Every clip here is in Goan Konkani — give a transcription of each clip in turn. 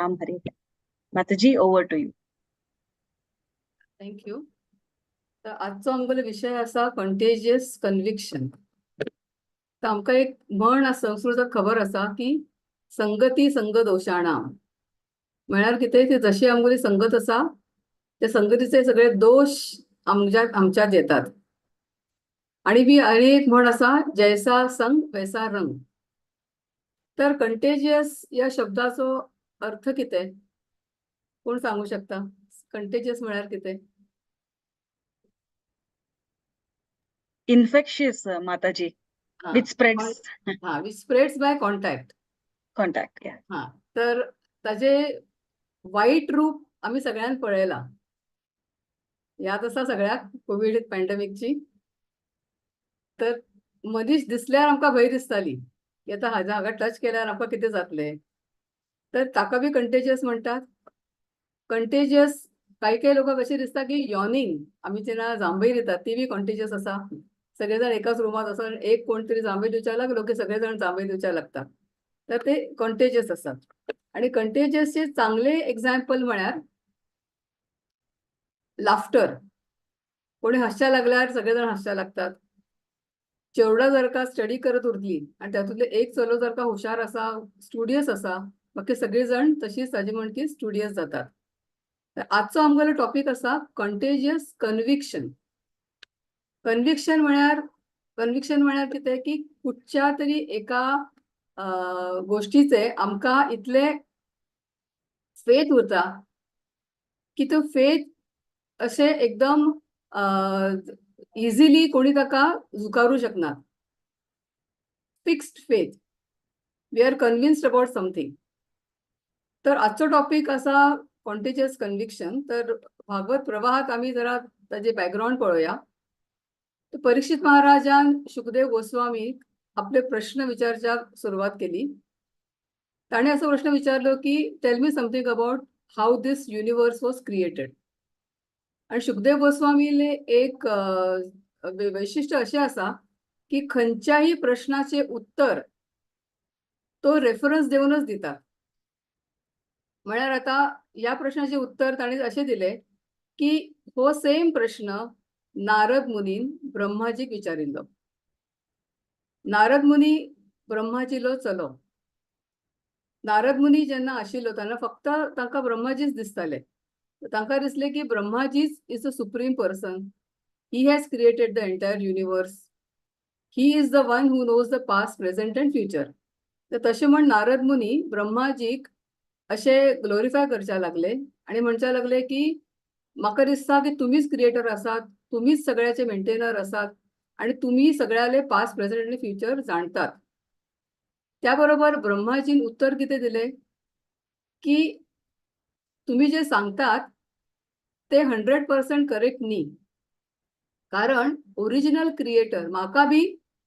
Ram, Hari. Mataji, over to you. Thank you. तर आजचो आमगेलो विशय आसा कंटेजियस कन्विक्शन. तर आमकां एक म्हण आसा संस्कृतात, खबर आसा की संगती संग दोशाणाम. म्हळ्यार कितें? ती जशी आमगेली संगत आसा, त्या संगतीचे सगळे दोश आमच्यात येतात. आणि बी आणि एक म्हण आसा, जैसा संग वैसा रंग. तर कंटेजियस या शब्दाचो अर्थ कितें, कोण सांगू शकता? कंटेजियस म्हळ्यार कितें? Infectious, Mataji, which spreads. हा, which spreads by contact. Contact, yeah. हा, तर ताजे वाईट रूप आमी सगळ्यान पळयलां. याद आसा सगळ्याक कोवीड पॅन्डेमिकची? तर मनीस दिसल्यार आमकां भंय दिसताली की आतां हाज्या हांगा टच केल्यार आमकां कितें जातलें. तर ताका बी कंटेजियस म्हणटात. कंटेजियस काही काही लोकांक अशें दिसता की यॉनिंग, आमी जेन्ना जांभई दितात ती बी कॉन्टेजियस आसा. सगळे जाण एकाच रुमात आसा, एक कोण तरी जांभई दिवच्या लागलो की सगळे जाण जांभई दिवच्या लागता, तर ते कॉन्टेजियस आसात. आणि कंटेजियसचे चांगले एक्झाम्पल म्हळ्यार लाफ्टर. कोणी हासच्या लागल्यार सगळे जाण हासच्या लागतात. चेरडां जर का स्टडी करत उरली आणि त्यातून एक चलो जर का हुशार आसा, स्टुडियस आसा, बाकी सगळी जण तशीच ताजी म्हण की स्टुडियस जातात. तर आजचो आमगेलो टॉपीक आसा कंटेजियस कन्विक्शन. कन्विक्शन म्हळ्यार कितें की कुठच्या तरी एका गोष्टीचे आमकां इतले फेथ उरता की तो फेथ अशें एकदम इझिली कोणी ताका झुकारू शकना. Fixed faith, we are convinced about something. तर आजचो टॉपीक आसा कॉन्टेजियस कन्विक्शन. तर भागवत प्रवाहात आमी जरा ताजे बॅकग्रावंड पळोवया. तर परीक्षित महाराजान शुकदेव गोस्वामीक आपले प्रश्न विचारच्याक सुरवात केली. ताणें असो प्रश्न विचारलो की tell me something about how this universe was created. आणि शुकदेव गोस्वामीले एक वैशिष्ट्य अशें आसा की खंयच्याही प्रश्नाचे उत्तर तो रेफरन्स देवनच दिता. म्हळ्यार आतां ह्या प्रश्नाचे उत्तर ताणें अशें दिलें की हो सेम प्रश्न नारद मुनीन ब्रह्माजीक विचारिल्लो. नारद मुनी ब्रह्माजीलो चलो. नारद मुनी जेन्ना आशिल्लो तेन्ना फक्त तांकां ब्रह्माजीच दिसताले. तांकां दिसलें की ब्रह्माजीच is a supreme person, he has created the entire universe, he is the one who knows the past, present and future. तर तशें म्हण नारद मुनी ब्रह्माजीक अशें ग्लोरिफाय करच्या लागले आणि म्हणच्या लागले की म्हाका दिसता की तुमीच क्रिएटर आसात, तुमीच सगळ्याचे मेंटेनर आसात आणि तुम्ही सगळ्याले पास्ट, प्रेझेंट आणि फ्युचर जाणतात. त्या बरोबर ब्रह्माजीन उत्तर कितें दिलें की तुम्ही जे सांगतात ते 100% करेक्ट न्ही, कारण ओरिजिनल क्रिएटर म्हाका बी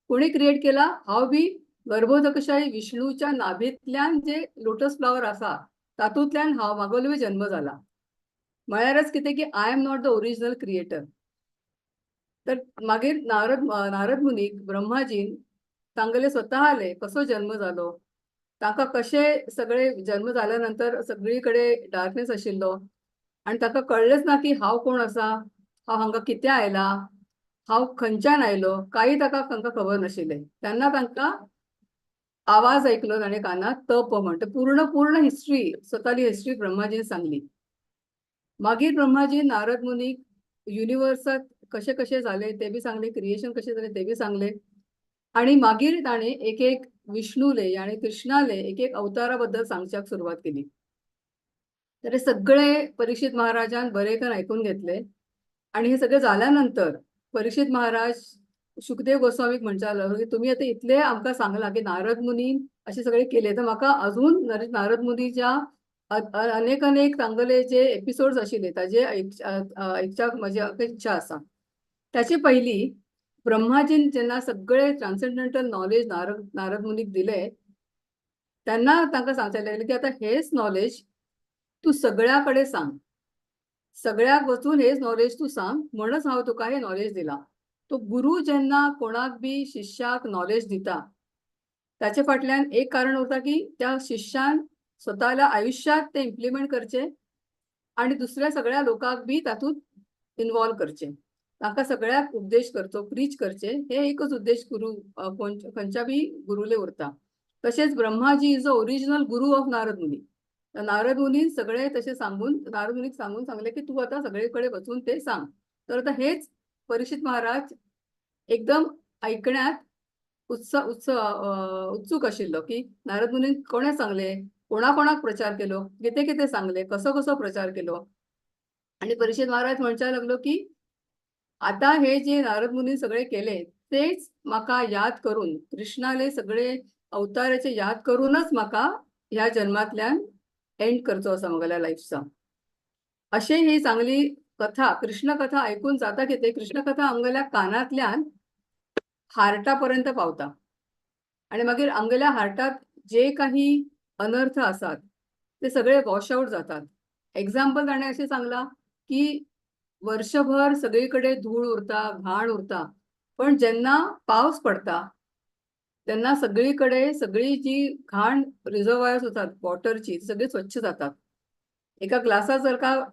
कोणी क्रिएट केला, हांव बी गर्भोदकशाही विष्णूच्या नाभींतल्यान जे लोटस फ्लावर आसा तातूंतल्यान हांव म्हागेलो जन्म जाला. म्हळ्यारच कितें की I am not the original creator. तर मागीर नारद नारद मुनीक ब्रह्माजीन तांगेले स्वतःले कसो जन्म जालो, ताका कशे सगळे जन्म जाल्या नंतर सगळी कडेन डार्कनेस आशिल्लो आनी ताका कळ्ळेंच ना की हांव कोण आसा, हांव हांगा कित्याक आयला, हांव खंयच्यान आयलो, काही ताका तांकां खबर नाशिल्लें. तेन्ना तांकां आवाज आयकलो ताणें कानात, तप म्हण. पूर्ण पूर्ण हिस्ट्री, स्वताली हिस्ट्री ब्रह्माजीन सांगली. मागीर ब्रह्माजी नारद मुनीक युनिवर्सात कशें कशें जालें ते बी सांगले, क्रिएशन कशें जालें ते बी सांगले. आणि मागीर ताणें एक एक विष्णूले आणि कृष्णाले एक एक अवतारा बद्दल सांगच्याक सुरवात केली. तर हे सगळे परीक्षित महाराजान बरे करून आयकून घेतले. आणि हे सगळें जाल्या नंतर परीक्षित महाराज शुकदेव गोस्वामीक म्हणच्या लागलो की तुमी आतां इतलें आमकां सांगलां की नारद मुनीन अशें सगळें केलें, तर म्हाका अजून नारद मुनीच्या अनेक अनेक तांगेले जे एपिसोड्स आशिल्ले ताजे आयकच्याक म्हजी इच्छा आसा. त्याचे पयलीं ब्रह्माजीन जेन्ना सगळे ट्रान्सेंडेंटल नॉलेज नारद नारद मुनीक दिले, तेन्ना तांकां सांगचें लागलें की आतां हेच नॉलेज तूं सगळ्या कडेन सांग, सगळ्याक वचून हेच नॉलेज तूं सांग, म्हणच हांव तुका हें नॉलेज दिलां. तो गुरु जेन्ना कोणाक बी शिष्याक नॉलेज दिता, ताचे फाटल्यान एक कारण उरता की त्या शिष्यान स्वताल्या आयुश्यात ते इम्प्लिमेंट करचे आणि दुसऱ्या सगळ्या लोकांक बी तातूंत इन्वॉल्व करचे, तांकां सगळ्याक उपदेश करचो, प्रीच करचे. हे एकच उद्देश गुरु खंयच्या बी गुरुले उरता. तशेंच Brahmaji is a original guru of Narad Muni. तर नारद मुनी सगळे तशें सांगून, नारद मुनीक सांगून सांगले की तूं आतां सगळे कडेन वचून ते सांग. तर आतां हेच परीक्षित महाराज एकदम ऐकण्यात उत्स उत्स उत्सुक आशिल्लो की नारद मुनीन कोणें सांगले, कोणा कोणाक प्रचार केलो, कितें कितें सांगले, कसो कसो प्रचार केलो. आणि परीक्षित महाराज म्हणच्या लागलो की आता हे जे नारद मुनी सगळे केले तेच म्हाका याद करून, कृष्णाले सगळे अवताराचे याद करूनच म्हाका ह्या जन्मांतल्यान एंड करचो आसा म्हगेल्या लायफचा. अशें ही चांगली कथा, कृष्ण कथा ऐकून जाता कितें, कृष्ण कथा आमगेल्या कानांतल्यान हार्टा पर्यंत पावता आणि मागीर आमगेल्या हार्टात जे काही अनर्थ आसात ते सगळे वॉश आउट जातात. एक्झाम्पल ताणें अशें सांगलां की वर्षभर सगळीकडे धूळ उरता, घाण उरता, पण जेन्ना पावस पडता तेन्ना सगळीकडे सगळी जी घाण रिझर्वायर्स उरतात वॉटरची, सगळी स्वच्छ जातात. एका ग्लासात जर का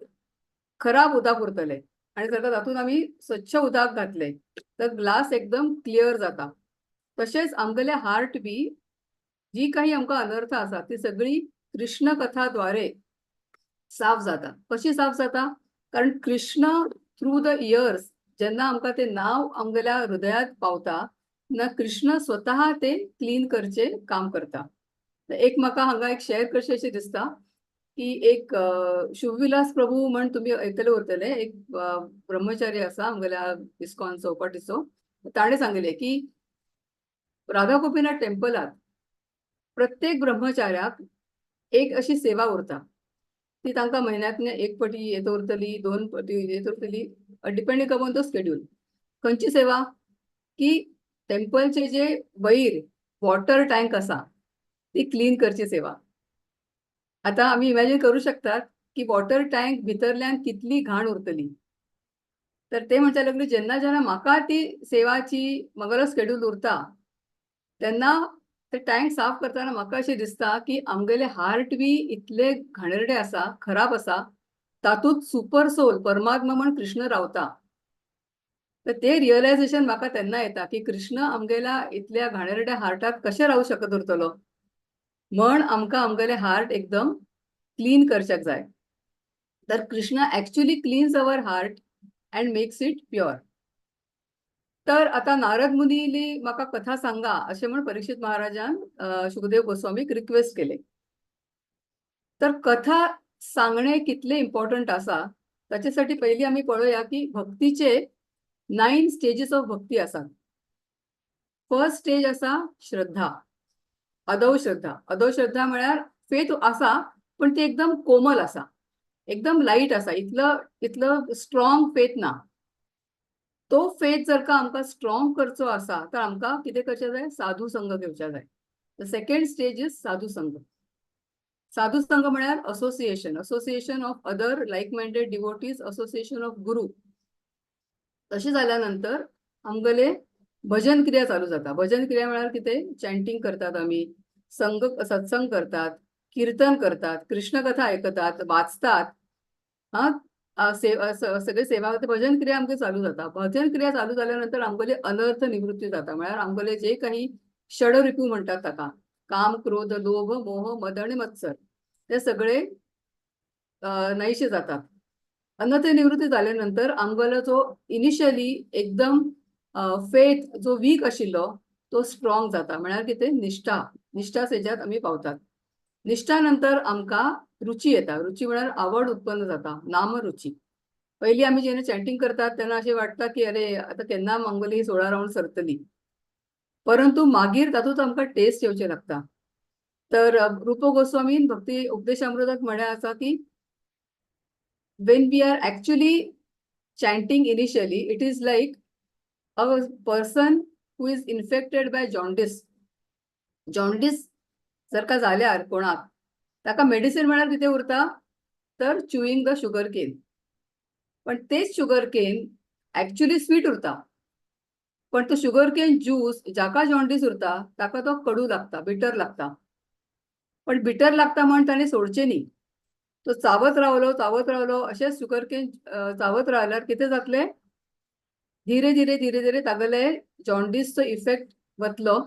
खराब उदक उरतले आणि जर का तातूंत आमी स्वच्छ उदक घातले तर ग्लास एकदम क्लियर जाता. तशेंच आमगेले हार्ट बी जी काही आमकां अनर्थ आसा ती सगळी कृष्ण कथाद्वारे साफ जाता. कशी साफ जाता? कारण कृष्ण थ्रू the years जेन्ना आमकां ते नाव आमगेल्या हृदयात पावता तेन्ना कृष्ण स्वतः ते क्लीन करचे काम करता. एक म्हाका हांगा एक शेअर करचें अशें दिसता की एक शिवविलास प्रभू म्हण तुमी आयकले उरतले, एक ब्रह्मचारी आसा आमगेल्या इस्कॉन चौपाटीचो. ताणें सांगलें की राधा गोपीनाथ टेम्पलात प्रत्येक ब्रह्मचार्याक एक अशी सेवा उरता, ती तांकां म्हयन्यांतल्यान एक पटी येत उरतली, दोन पटी येत उरतली, डिपेंडींग अपॉन the schedule. खंयची सेवा की टेम्पलचे जे वयर वॉटर टँक आसा ती क्लीन करची सेवा. आतां आमी इमॅजीन करू शकतात की वॉटर टँक भितरल्यान कितली घाण उरतली. तर ते म्हणचे लागले जेन्ना जेन्ना म्हाका ती सेवाची म्हगेलो स्केड्यूल उरता तेन्ना ते टँक साफ करतना म्हाका अशें दिसता की आमगेले हार्ट बी इतले घाणेरडे आसा, खराब आसा, तातूंत सुपर सोल परमात्मा म्हण कृष्ण रावता. तर ते रियलायझेशन म्हाका तेन्ना येता की कृष्ण आमगेल्या इतल्या घाणेरड्या हार्टात कशें रावूं शकत उरतलो, म्हण आमकां आमगेले हार्ट एकदम क्लीन करच्याक जाय. तर Krishna actually cleans our heart and makes it pure. तर आता नारद मुनीली म्हाका कथा सांगा अशें म्हण परीक्षित महाराजान शुकदेव गोस्वामीक रिक्वेस्ट केले. तर कथा सांगणे कितले इम्पॉर्टंट आसा ताच्यासाठी पयलीं आमी पळोवया की भक्तीचे 9 स्टेजीस ऑफ भक्ती आसात. फर्स्ट स्टेज आसा श्रद्धा, अदौ श्रद्धा. अदौ श्रद्धा म्हळ्यार फेथ आसा पण ती एकदम कोमल आसा, एकदम लायट आसा, इतलो इतलो स्ट्रॉंग फेथ ना. तो फेथ जर का आमकां स्ट्रॉंग करचो आसा तर आमकां कितें करचें जाय, साधू संघ घेवच्या जाय. The second stage is साधू संघ. साधू संघ म्हळ्यार association, association of other like minded devotees, association of guru. तशें जाल्या नंतर आमगेले भजन क्रिया चालू जाता. भजन क्रिया म्हळ्यार कितें, चॅन्टींग करतात आमी, संग सत्संग करतात, कीर्तन करतात, कृष्ण कथा आयकतात, वाचतात, हा सगळे सेवा, भजन क्रिया आमगे चालू जाता. भजन क्रिया चालू जाल्या नंतर आमगेली अनर्थ निवृत्ती जाता. म्हळ्यार आमगेले जे काही षडरिपू म्हणटात ताका, काम, क्रोध, लोभ, मोह, मद आणि मत्सर, ते सगळे नाहीशे जातात. अनर्थ निवृत्ती जाल्या नंतर आमगेलो जो इनिशियली एकदम फेथ जो वीक आशिल्लो तो स्ट्रॉंग जाता. म्हळ्यार कितें, निष्ठा, निष्ठा स्टेजात आमी पावतात. निष्ठा नंतर आमकां रुची येता. रुची म्हळ्यार आवड उत्पन्न जाता, नामरुची. पयलीं आमी जेन्ना चॅन्टींग करतात तेन्ना अशें वाटता की अरे आतां केन्ना आमगेली 16 रावंड सरतली, परंतु मागीर तातूंत आमकां टेस्ट येवचें लागता. तर रूप गोस्वामीन भक्ती उपदेशामृतात म्हळें आसा की when we are actually chanting initially, it is like a person who is infected by jaundice. Jaundice जर का जाल्यार कोणाक, ताका मेडिसिन म्हळ्यार कितें उरता तर च्युईंग the sugar cane. पण तेच शुगर केन ऍक्च्युली स्वीट उरता, पण तो शुगर केन ज्यूस जाका जॉन्डिस उरता ताका तो कडू लागता, बिटर लागता. पण बिटर लागता म्हण ताणें सोडचें न्ही. तो चावत रावलो, चावत रावलो. अशेंच शुगर केन चावत रावल्यार कितें जातलें? धीरे धीरे धीरे धीरे तागेले जॉन्डिसचो इफेक्ट वतलो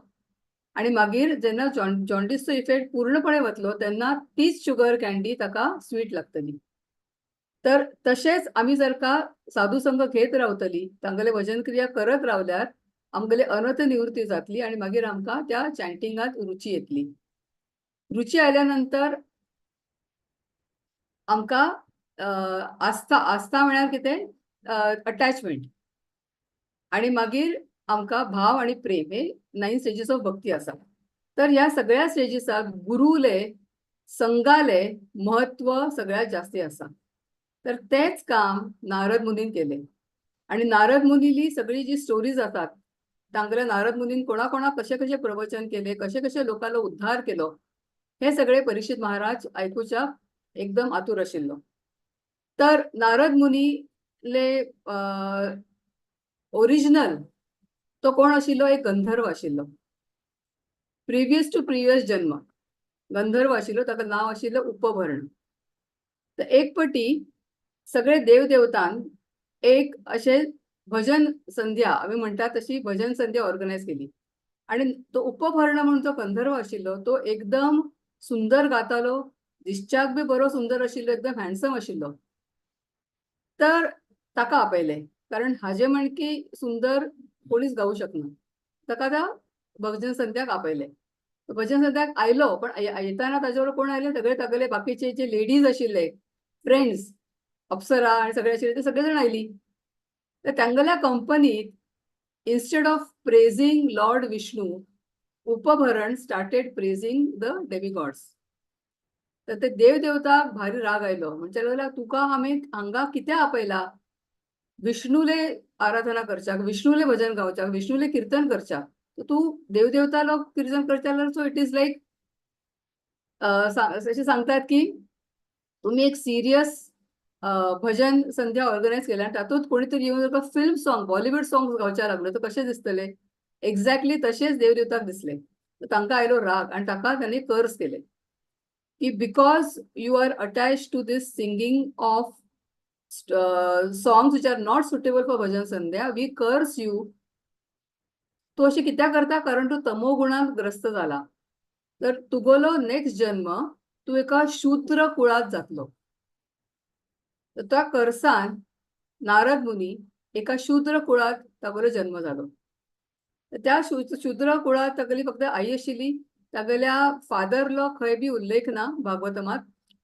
आणि मागीर जेन्ना जॉन्डिसचो इफेक्ट पूर्णपणे वतलो, तेन्ना तीच शुगर कॅन्डी ताका स्वीट लागतली. तर तशेंच आमी जर का साधू संघ घेत रावतली, तांगेले भजन क्रिया करत रावल्यार आमगेले अनर्थ निवृत्ती जातली आणि मागीर आमकां त्या चॅन्टिंगात रुची येतली. रुची आयल्या नंतर आमकां आस्था. आस्था म्हळ्यार कितें? अटॅचमेंट. आणि मागीर आमकां भाव आणि प्रेम. हे 9 स्टेजीस ऑफ भक्ती आसा. तर ह्या सगळ्या स्टेजीसाक गुरुले संगाले महत्व सगळ्यात जास्ती आसा. तर तेच काम नारद मुनीन केले आणि नारद मुनीली सगळी जी स्टोरीज आसात तांगेले, नारद मुनीन कोणा कोणाक कशे कशे प्रवचन केले, कशे कशे लोकांलो उद्धार केलो, हे सगळे परीक्षित महाराज आयकुच्या एकदम आतुर आशिल्लो. तर नारद मुनीले ओरिजिनल तो कोण आशिल्लो? एक गंधर्व आशिल्लो. प्रिवियस टू प्रिवियस जन्म गंधर्व आशिल्लो. ताका नांव आशिल्लें उपभरण. तर एक पटी सगळे देवदेवतान एक अशें भजन संध्या आमी म्हणटात तशी भजन संध्या ऑर्गनायज केली आणि तो उपभरण म्हणून जो गंधर्व आशिल्लो, तो एकदम सुंदर गातालो, दिसच्याक बी बरो सुंदर आशिल्लो, एकदम हँडसम आशिल्लो. तर ताका आपयलें, कारण हाजे म्हणकी सुंदर कोणीच गावू शकना. ताका त्या भजन संध्याक आपयलें. भजन संध्याक आयलो, पण येताना ताजे बरोबर कोण आयले? सगळे तागेले बाकीचे जे लेडीज आशिल्ले, फ्रेंड्स, अप्सरा आणि सगळे आशिल्ले, ते सगळे जण आयली. तर तांगेल्या कंपनीत instead of praising Lord Vishnu, Upabharan started praising the demigods. तर ते देवदेवताक भारी राग आयलो. म्हणचे लागला, तुका आमी हांगा कित्याक आपयला? विष्णूले आराधना करच्याक, विष्णूले भजन गावच्याक, विष्णूले कीर्तन करच्याक, तर तूं देवदेवतालो कीर्तन करता जाल्यार, सो it is like अशें सांगतात की तुम्ही एक सिरियस भजन संध्या ऑर्गनायज केल्या आनी तातूंत कोणी तरी येवन तुका फिल्म सॉंग, बॉलिवूड सॉंग्स गावच्या लागलो तर कशें दिसतलें? एक्झॅक्टली तशेंच देवदेवताक दिसलें. तर तांकां आयलो राग आनी ताका तांणी कर्स केले की because you are attach to this singing of songs which are not suitable for bhajan sandhya, we curse you. तूं अशें कित्याक करता? कारण तूं तमोगुणान ग्रस्त जाला. तर तुगेलो नेक्स्ट जन्म तूं एका शूद्र कुळात जातलो. तर त्या कर्सान नारद मुनी एका शूद्र कुळात तागेलो जन्म जालो. तर त्या शूद्र कुळात तागेली फक्त आई आशिल्ली. तागेल्या फादरलो खंय बी उल्लेख ना भागवतमात.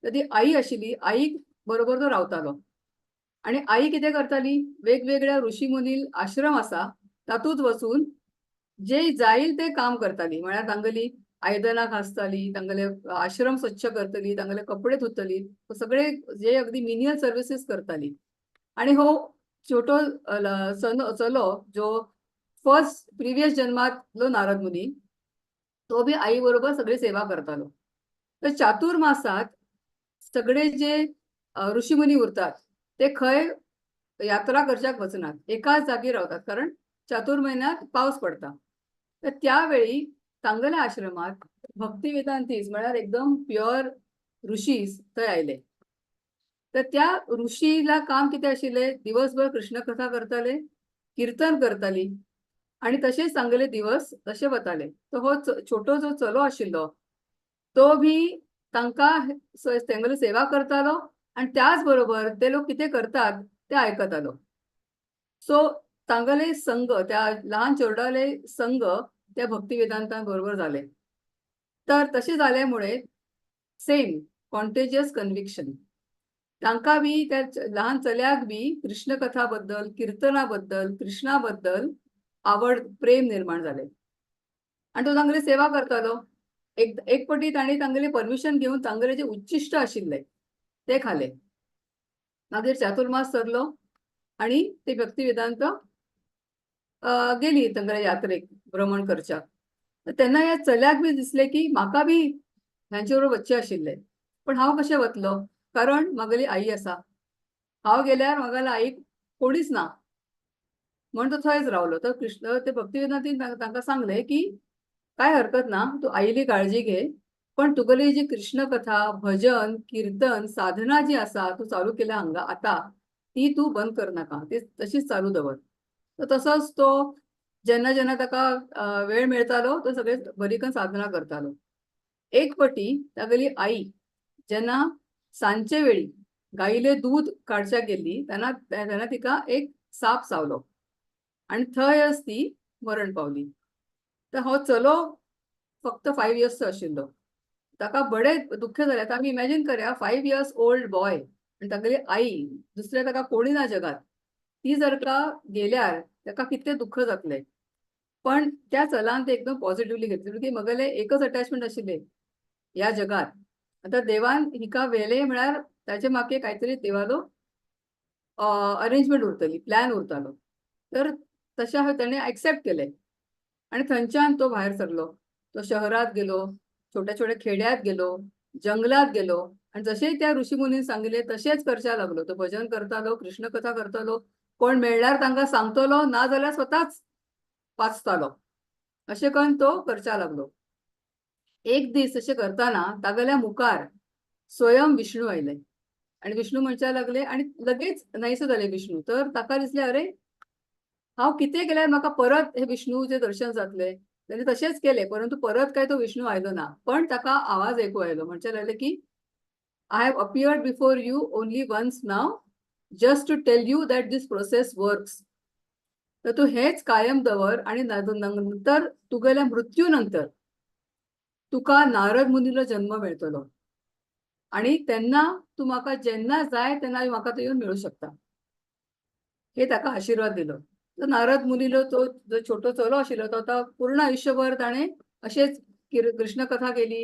तर ती आई आशिल्ली, आईक बरोबर तो रावतालो. आणि आई कितें करताली? वेगवेगळ्या ऋषी मुनी आश्रम आसा तातूंत वचून जे जाईल ते काम करताली. म्हळ्यार तांगेली आयदनां घासताली, तांगेले आश्रम स्वच्छ करतली, तांगेले कपडे धुतली, सगळे जे अगदी मिनियल सर्विसीस करताली. आणि हो छोटो चलो, जो फर्स्ट प्रिवियस जन्मातलो नारद मुनी, तो बी I बरोबर सगळी सेवा करतालो. तर चातुर्मासात सगळे जे ऋषीमुनी उरतात, ते खंय यात्रा करच्याक वचनात, एकाच जागी रावतात, कारण चातुर्महिन्यात पावस पडता. तर त्यावेळी तांगेल्या आश्रमात भक्ती वेदांतीज, म्हळ्यार एकदम प्युअर ऋषीज थंय आयले. तर त्या ऋषीला काम कितें आशिल्लें? दिवसभर कृष्ण कथा करताले, कीर्तन करताली आणि तशेच तांगेले दिवस तशे वताले. तर हो छोटो जो चलो आशिल्लो, तो बी तांकां तेंगेली सेवा करतालो आणि त्याच बरोबर ते लोक कितें करतात ते आयकतालो. सो तांगेले संघ, त्या लहान चेरडाले संघ त्या भक्ती वेदांता बरोबर झाले. तर तशें जाल्यामुळे सेम कॉन्टेजियस कन्विक्शन, तांकां बी, त्या लहान चल्याक बी कृष्ण कथा बद्दल, कीर्तना बद्दल, कृष्णा बद्दल आवड, प्रेम निर्माण जालें आणि तो तांगेली सेवा करतालो. एक एक पटी तांणी तांगेले परमिशन घेवन तांगेले जे उच्चिश्ट आशिल्ले ते खाले. मागीर चातुर्मास सरलो आणि ते भक्ती वेदांत गेली तांगेल्या यात्रेक, भ्रमण करच्याक. तर तेन्ना ह्या चल्याक बी दिसलें की म्हाका बी ह्यांचे बरोबर वचचें आशिल्लें, पण हांव कशें वतलो? कारण म्हागेली आई आसा, हांव गेल्यार म्हागेल्या आईक कोणीच ना. म्हण तो थंयच रावलो. तर कृष्ण, ते भक्ती वेदांतीन तांकां सांगलें की काय हरकत ना, तूं आईली काळजी घे. पण तुगेली जी कृष्ण कथा, भजन, कीर्तन, साधना जी आसा, तूं चालू केल्या हांगा आतां, ती तूं बंद करनाका, ती तशीच चालू दवर. तर तसोच तो जेन्ना जेन्ना ताका वेळ मेळटालो, तो सगळे बरी करून साधना करतालो. एक पटी तागेली आई जेन्ना सांजचे वेळी गाईले दूध काडच्याक गेल्ली, तेन्ना तेन्ना तिका एक साप चावलो आनी थंयच ती मरण पावली. तर हो चलो फक्त 5 इयर्सचो आशिल्लो. ताका बरें दुख्ख जालें. आतां आमी इमॅजीन करया, 5 इयर्स ओल्ड बॉय आनी तागेली आई, दुसरें ताका कोणी ना जगात, ती जर का गेल्यार ताका कितलें दुख्ख जातलें. पण त्या चलान ते एकदम पॉझिटिव्हली घेतलें की मगेलें एकच अटॅचमेंट आशिल्लें ह्या जगात, आतां देवान हिका व्हेलें म्हळ्यार ताचे मागे कांयतरी देवालो अरेंजमेंट उरतली, प्लॅन उरतालो. तर तशें ताणें एक्सेप्ट केलें आनी थंयच्यान तो भायर सरलो. तो शहरात गेलो, छोट्या छोट्या खेड्यात गेलो, जंगलात गेलो आनी जशें त्या ऋषी मुनीन सांगिल्लें तशेंच करच्या लागलो. तो भजन करतालो, कृष्ण कथा करतालो, कोण मेळ्ळ्यार तांकां सांगतलो, ना जाल्यार स्वताच वाचतालो. अशें करून तो करच्या लागलो. एक दीस अशें करताना तागेल्या मुखार स्वयं विष्णू आयले आनी विष्णू म्हणच्या लागले आनी लगेच नाहीसो जाले विष्णू. तर ताका दिसलें, अरे, हांव कितें केल्यार म्हाका परत हे विष्णूचें दर्शन जातलें? ताणें तशेंच केलें, परंतु परत काय तो विष्णू आयलो ना. पण ताका आवाज आयकूं आयलो, म्हणचे लागले की "I have appeared before you only once now, just to tell you that this process works. तर तूं हेच कायम दवर आणि नंतर तुगेल्या मृत्यू नंतर तुका नारद मुनीलो जन्म मेळटलो आणि तेन्ना तूं म्हाका जेन्ना जाय तेन्ना म्हाका तूं येवन मेळूं शकता." हे ताका आशिर्वाद दिलो. तर नारद मुनीलो तो जो छोटो चलो आशिल्लो, तो आतां पूर्ण आयुष्यभर ताणें अशेंच कृष्ण कथा केली,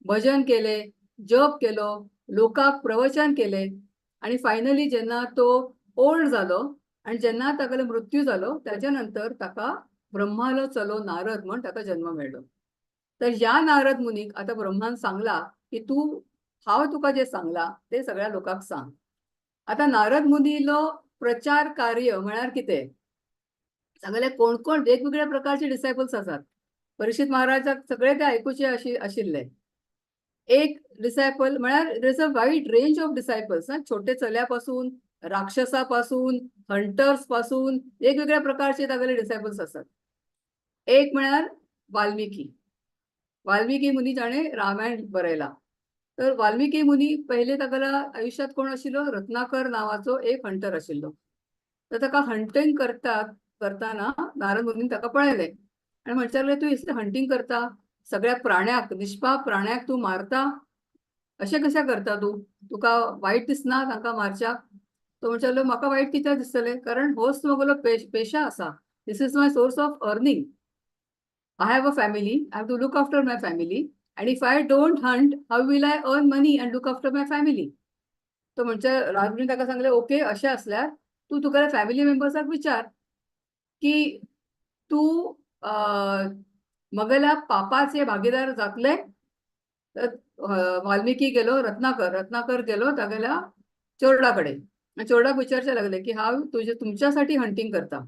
भजन केले, जप केलो, लोकांक प्रवचन केले आणि फायनली जेन्ना तो ओल्ड जालो आणि जेन्ना तागेलो मृत्यू जालो, त्याच्या नंतर ताका ब्रह्मालो चलो नारद म्हण ताका जन्म मेळ्ळो. तर ह्या नारद मुनीक आतां ब्रह्मान सांगला की तूं हांव तुका जें सांगलां तें सगळ्या लोकांक सांग. आतां नारद मुनीलो प्रचार कार्य म्हळ्यार कितें? सगळे कोण कोण वेगवेगळ्या प्रकारचे डिसायपल्स आसात. परीक्षित महाराजाक सगळे ते आयकुचे आशिल्ले. एक डिसायपल म्हळ्यार there is a wide range of disciples. छोटे चल्यापासून, राक्षसापासून, हंटर्स पासून वेगवेगळ्या प्रकारचे तागेले डिसायपल्स आसात. एक म्हळ्यार वाल्मिकी. वाल्मिकी मुनी, जाणे रामायण बरयला. तर वाल्मिकी मुनी पहिले तागेल्या आयुष्यात कोण आशिल्लो? रत्नाकर नावाचो एक हंटर आशिल्लो. तर ताका हंटींग करता करताना नारद मुनीन ताका पळयलें आनी म्हणचे लागले, "तूं इसलें हंटींग करता, सगळ्या प्राण्याक, निष्पाप प्राण्याक तूं मारता, अशें कशें करता तूं? तुका वायट दिसना तांकां मारच्याक?" तो म्हणचे लागलो, "म्हाका वायट कित्याक दिसतलें? कारण होच म्हगेलो पेशा आसा. This is my source of earning. I have a family. I have to look after my family. And if I don't hunt, how will I earn money and look after my family?" तो म्हणजे नारद ताका सांगले, "ओके, अशें असल्यार तूं तुगेल्या फॅमिली मेंबर्साक विचार की तूं मगेल्या पापाचे भागीदार जातले?" तर वाल्मिकी गेलो, रत्नाकर रत्नाकर गेलो तागेल्या चोरडा कडेन आनी चोरडाक विचारचे लागले की हांव तुजे तुमच्यासाठी हंटींग करता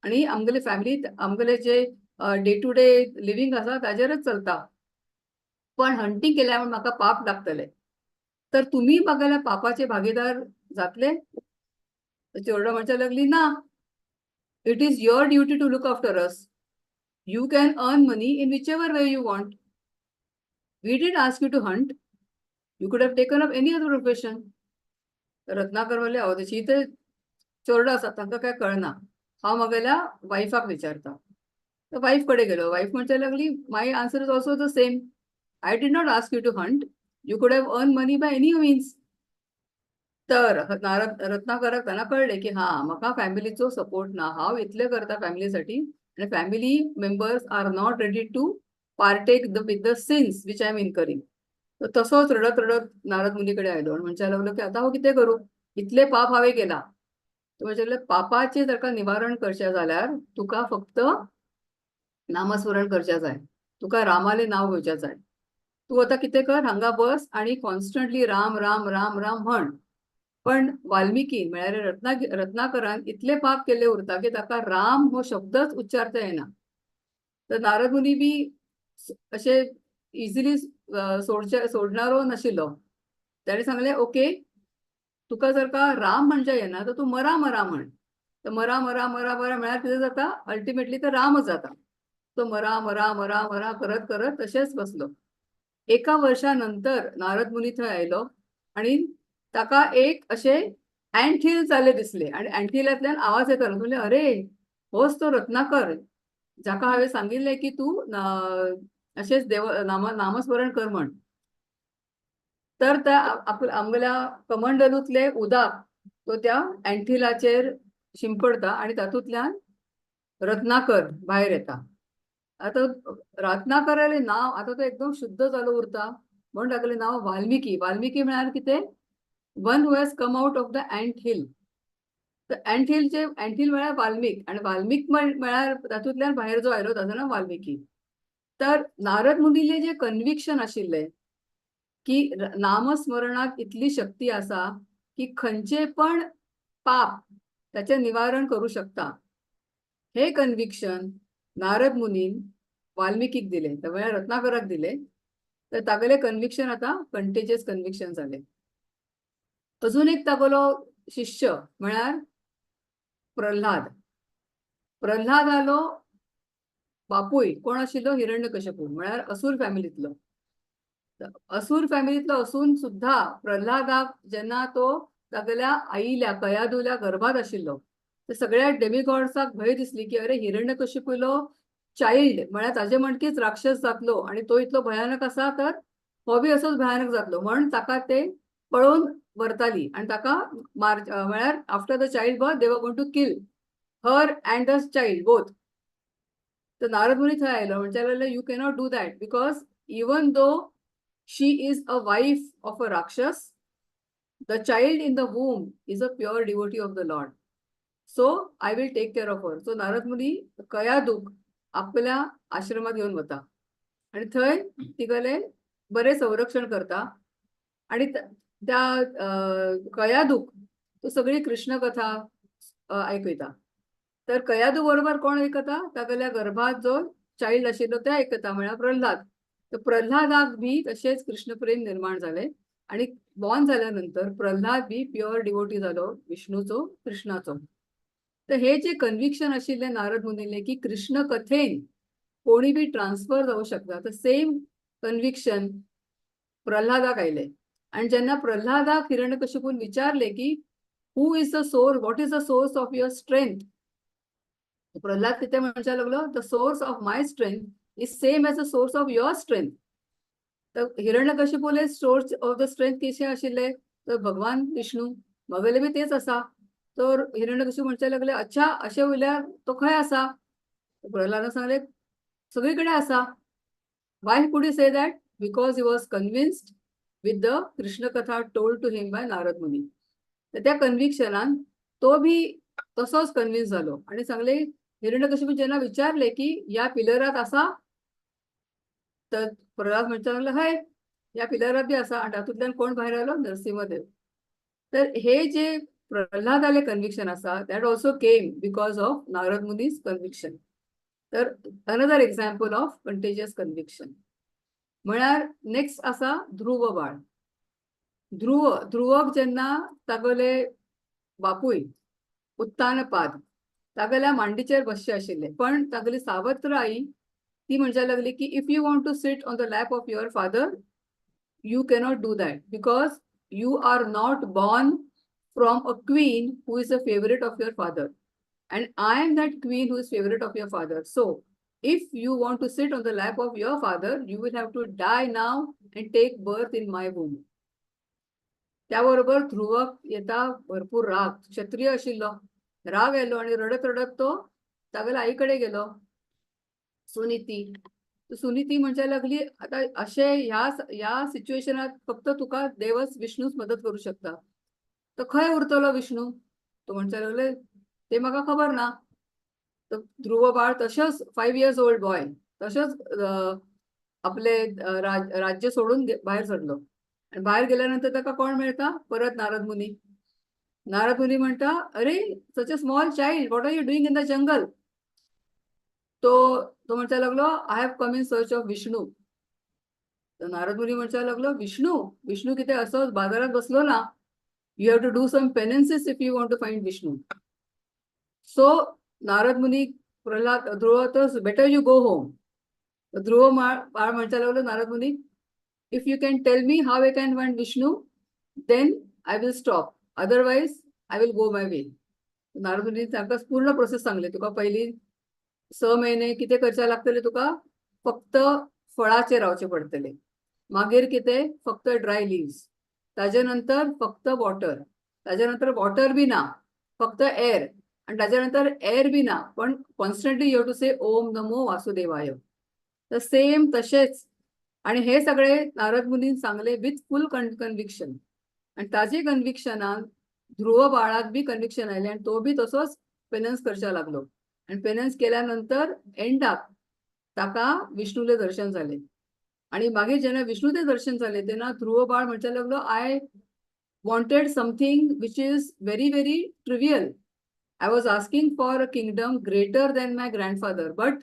आणि आमगेले फॅमिली, आमगेले जे डे टू डे लिव्हिंग आसा ताजेरच चलता, पण हंटींग केल्यार म्हूण म्हाका पाप लागतले, तर तुमी म्हागेल्या पापाचे भागीदार जातले?" तर चोरडा म्हणचे लागली, "ना, it is your duty to look after us. You can earn money in whichever way you want. We didn't ask you to hunt. You could have taken up any other profession." तर रत्नाकर म्हणले, "अहो, तशी ते चोरडा आसा, तांकां काय कळना. हांव म्हगेल्या वायफाक विचारता." तर वायफ कडेन गेलो. वायफ म्हणचे लागली, "My answer is also the same. I did not ask you to hunt. You could have earn money by any means." तर नारद रत्नाकराक त्यांना कळले की हा, म्हाका फॅमिलीचो सपोर्ट ना, हांव इतलें करता फॅमिलीसाठी आणि family members are not ready to partake the with the sins which I am incurring. तर तसोच रडत रडत नारद मुनीकडे आयलो आणि म्हणचे लागलो की आता हांव कितें करूं? इतले पाप हांवें केला. तो म्हणचे लागले, "पापाचें ताका निवारण करचें जाल्यार तुका फक्त नामस्मरण करचें जाय. तुका रामालें नांव घेवचें जाय. तूं आतां कितें कर, हांगा बस आणि कॉन्स्टंटली राम राम राम राम म्हण." पण वाल्मिकी म्हळ्यार रत्नाकरान इतले पाप केल्ले उरता की ताका राम हो शब्दच उच्चारता येना. तर नारद मुनी बी अशे इझिली सोडचे सोडणारो नाशिल्लो. ताणें सांगलें, ओके, तुका जर का राम म्हणचे येना तर तूं मरा मरा म्हण. तर मरा मरा मरा मरा म्हळ्यार कितें जाता? अल्टिमेटली तर रामच जाता. तो मरा मरा मरा मरा करत करत तशेंच बसलो. एका वर्षा नंतर नारद मुनी थंय आयलो आणि ताका एक अशें अँट हिल जाल्ले दिसले आणि अँट हिलांतल्यान आवाज येतालो. म्हणले, अरे, होच तो रत्नाकर जाका हांवें सांगिल्लें की तूं अशेंच देव नामस्मरण कर म्हण. तर त्या आमगेल्या कमंडलूतले उदक तो त्या अँटहिलाचेर शिंपडता आणि तातूंतल्यान रत्नाकर भायर येता. आतां रत्नाकरालें नांव आतां तो एकदम शुद्ध जालो उरता म्हणून तागेलें नांव वाल्मिकी. वाल्मिकी म्हळ्यार कितें? One who has come out of the ant hill. तर अँट हिलचे, अँट हिल म्हळ्यार वाल्मीक आणि वाल्मीक म्हळ्यार तातूंतल्यान भायर जो आयलो ताजो नांव वाल्मिकी. तर नारद मुनीले जे कन्विक्शन आशिल्लें की नामस्मरणाक इतली शक्ती आसा की खंयचे पण पाप ताचें निवारण करूं शकता, हे कन्विक्शन नारद मुनीन वाल्मिकीक दिलें, म्हळ्यार रत्नाकराक दिलें. तर तागेलें कन्विक्शन आतां कंटेजियस कन्विक्शन जालें. अजून एक तागेलो शिष्य म्हळ्यार प्रल्हाद. प्रल्हादालो बापूय कोण आशिल्लो? हिरण्यकश्यपू, म्हळ्यार असूर फॅमिलींतलो. असूर फॅमिलींतलो असून सुद्धा प्रल्हादाक जेन्ना तो तागेल्या आईल्या कयादूल्या गर्भात आशिल्लो, तर सगळ्या डेमिगॉड्साक भंय दिसली की अरे, हिरण्यकश्यपूलो चाइल्ड म्हळ्यार ताजे म्हणकीच राक्षस जातलो आणि तो इतलो भयानक आसा, तर हो बी असोच भयानक जातलो, म्हण ताका ते पळोवन व्हरताली आणि ताका मार, म्हळ्यार after the child birth they were going to kill her and the child both. तर नारद मुनी थंय आयलो, म्हणचे लागले, you cannot do that because even though she is a wife of a Rakshas, the child in the womb is a pure devotee of the Lord. So I will take care of her. So Narad मुनी कयादूक आपल्या आश्रमात घेवन वता आणि थंय तिगेलें बरें संरक्षण करता आणि त्या कयादूक तो सगळी कृष्ण कथा आयकयता. तर कयादू बरोबर कोण आयकता? तागेल्या गर्भात जो चाइल्ड आशिल्लो ते आयकता, म्हळ्यार प्रल्हाद. तर प्रल्हादाक बी तशेंच कृष्णप्रेम निर्माण जालें आणि बॉर्न जाल्यानंतर प्रल्हाद बी प्युअर डिवोटी जालो विष्णूचो, कृष्णाचो. तर हे जे कन्विक्शन आशिल्लें नारद मुनीलें की कृष्ण कथेन कोणी बी ट्रान्सफर जावं शकता, तर सेम कन्विक्शन प्रल्हादाक आयलें. आणि जेन्ना प्रल्हादाक हिरण्यकश्यपून विचारले की who is the source, what is the source of your strength, Prahlad कितें म्हणपाक लागलो? The source of my strength is same as the source of your strength. तर हिरण्यकश्यपूले सोर्स ऑफ the strength कशें आशिल्ले? तर भगवान विष्णू. मगेले बी तेच आसा. तर हिरण्यकश्यप म्हणपाक लागले, अच्छा, अशें उरल्यार तो खंय आसा? प्रल्हादान सांगले, सगळी कडेन आसा. Why could he say that? Because he was convinced with the Krishna katha told to him by Narad Muni. तर त्या कन्विक्शनान तो बी तसोच कन्विन्स जालो आणि सांगले, हिरण्यकश्यप जेन्ना विचारले की या पिलरात आसा, तर प्रल्हाद म्हणपाक लागलो, हय, ह्या पिलरात बी आसा. आणि तातूंतल्यान कोण भायर आयलो? नरसिंहदेव. तर हे जे प्रल्हादाले कन्विक्शन आसा, that also came because of Narad Muni's conviction. तर another example of contagious conviction. म्हळ्यार नेक्स्ट आसा ध्रुव बाळ. ध्रुव, ध्रुवक जेन्ना तागेले बापूय उत्तानपाद तागेल्या मांडीचेर बसचे आशिल्ले, पण तागेली सावत्र आई ती म्हणपाक लागली की if you want to sit on the lap of your father, you cannot do that because you are not born from a queen who is a favourite of your father and I am that queen who is favourite of your father. So if you want to sit on the lap of your father, you will have to die now and take birth in my womb. त्याबरोबर ध्रुवक येता भरपूर राग. क्षत्रिय आशिल्लो, राग आयलो आणि रडत रडत तो तागेल्या आई कडेन गेलो, सुनीती. सुनीती म्हणपाक लागली, आता अशे ह्या ह्या सिच्युएशनात फक्त तुका देवच विष्णूच मदत करू शकता. तर खंय उरतलो विष्णू? तो म्हणपाक लागले, ते म्हाका खबर ना. तर ध्रुव बाळ तशेंच, 5 इयर्स ओल्ड बॉय, तशेंच आपले राज्य सोडून भायर सरलो आणि बाहेर गेल्यानंतर ताका कोण मेळटा? परत नारद मुनी. नारद मुनी म्हणटा, अरे, such a small child, what are you doing in the jungle? तो तो म्हणपाक लागलो, I have come in search of Vishnu. तर नारद मुनी म्हणपाक लागलो, विष्णू, विष्णू कितें असोच बाजारात बसलो ना. You have to do some penances if you want to find Vishnu. So Narad Muni Prahlad Dhruv तर better you go home. Dhruv बाळ म्हणपाक लागलो, नारद मुनी, if you can tell me how I can find Vishnu, then I will stop, otherwise I will go my way. Narad मुनी तांकां पूर्ण प्रोसेस सांगले, तुका पयलीं 6 महिने कितें करचें लागतलें, तुका फक्त फळाचेर रावचें पडटलें, मागीर कितें फक्त ड्राय लिव्स, ताजे नंतर फक्त वॉटर, ताजे नंतर वॉटर बी ना, फक्त एअर, आनी ताजे नंतर एअर बी ना, पण constantly you have to say Om नमो वासुदेवाय. तर सेम तशेंच. आणि हे सगळे नारद मुनीन सांगले विथ फुल कन्विक्शन. आणि ताजे कन्विक्शनान ध्रुव बाळाक बी कन्विक्शन आयलें आनी तो बी तसोच पेनन्स करच्या लागलो. आणि पेनन्स केल्यानंतर एंडाक ताका विष्णूले दर्शन जालें. आणि मागीर जेन्ना विष्णूचे दर्शन जालें तेन्ना ध्रुव बाळ म्हणपाक लागलो, I wanted something which is very very trivial. I was asking for a kingdom greater than my grandfather, but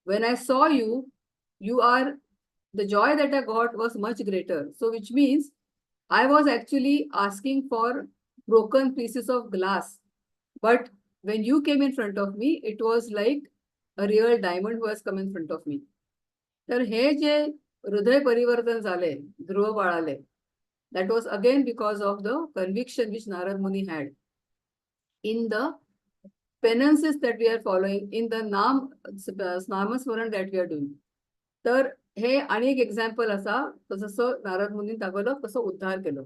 when I saw you, you are the joy that I got was much greater. So which means I was actually asking for broken pieces of glass, but when you came in front of me, it was like a real diamond who has come in front of me. तर हे जे हृदय परिवर्तन झाले Dhruv बाळाले, that was again because of the conviction which Narad Muni had in the penances that we are following, in the नामस्मरण that we are doing. तर हे आणि एक एक्झाम्पल असा, जसं नारद मुनीन दाखवलं तसं उद्धार केलो.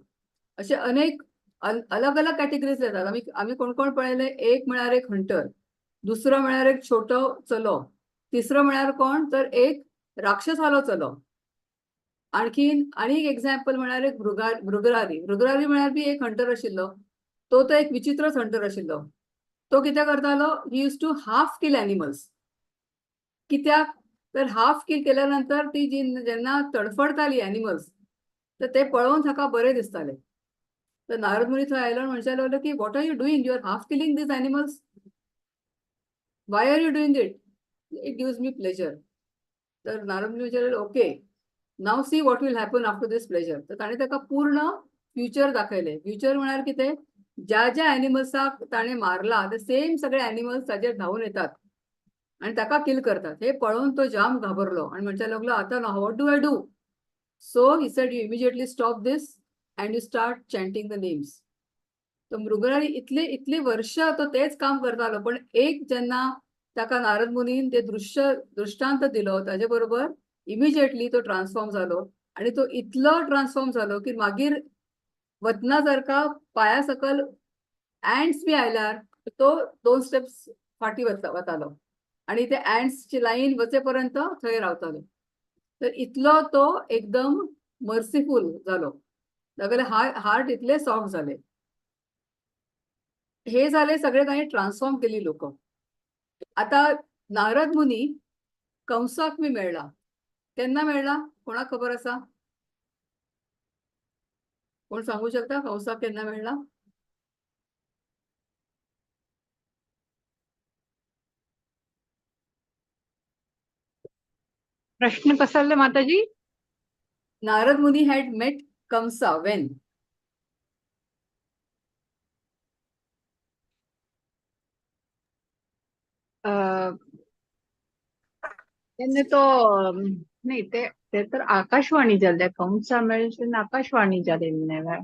असे अनेक अलग अलग कॅटेगरीज येतात. आमी आमी कोण कोण पळयले, एक म्हळ्यार एक हंटर, दुसरो म्हळ्यार एक छोटो चलो, तिसरो म्हळ्यार कोण तर एक राक्षसालो चलो. आणखीन आनी एक एक्झाम्पल म्हळ्यार एक मृगरारी. मृगरारी म्हळ्यार बी एक हंटर आशिल्लो, तो तो एक विचित्रच हंटर आशिल्लो. तो कितें करतालो, he used to half kill animals. कित्याक तर हाफ किल केल्या नंतर ती जी जेन्ना तडफडताली एनिमल्स, तर ते पळोवन ताका बरें दिसतालें. तर नारद मुनी थंय आयलो आनी म्हणपाक लागलो की what are you doing, you are half killing these animals, why are you doing it? It gives me pleasure. तर नारद मुनी विचारले, okay, now see what will happen after this pleasure. तर ताणें ताका पूर्ण फ्युचर दाखयलें. फ्युचर म्हळ्यार कितें, ज्या ज्या एनिमल्साक ताणें मारला ते सेम सगळे एनिमल्स ताजेर धांवून येतात आणि ताका किल करतात. हे पळोवन तो जाम घाबरलो आणि म्हणपाक लागलो, आतां what do I do? So he said, you immediately stop this and you start chanting the names. तो मृगरारी इतले इतले वर्ष तो तेच काम करतालो, पण एक जेन्ना ताका नारद मुनीन ते दृश्य दृष्टांत दिलो ताजे बरोबर इमिजिएटली तो ट्रान्सफॉर्म जालो. आणि तो इतलो ट्रान्सफॉर्म जालो की मागीर वतना जर का पाया सकल अँट्स बी आयल्यार तो 2 स्टेप्स फाटी वतालो आणि ते अँट्सची लाईन वचेपर्यंत थंय रावतालो. तर इतलो तो एकदम मर्सिफूल जालो, तागेले हार्ट इतले सॉफ्ट जाले. हे झाले सगळे काही ट्रान्सफॉर्म केली लोक. आता नारद मुनी कंसाक मी मेळला, केन्ना मेळला कोणाक खबर आसा? कोण सांगू शकता कंसाक केन्ना मेळला? प्रश्न कसले माताजी? Narad Muni had met Kamsa when? त्यांनी तो नाही ते ते तर आकाशवाणी झाले, कंसा मेळून आकाशवाणी झालेली नाही.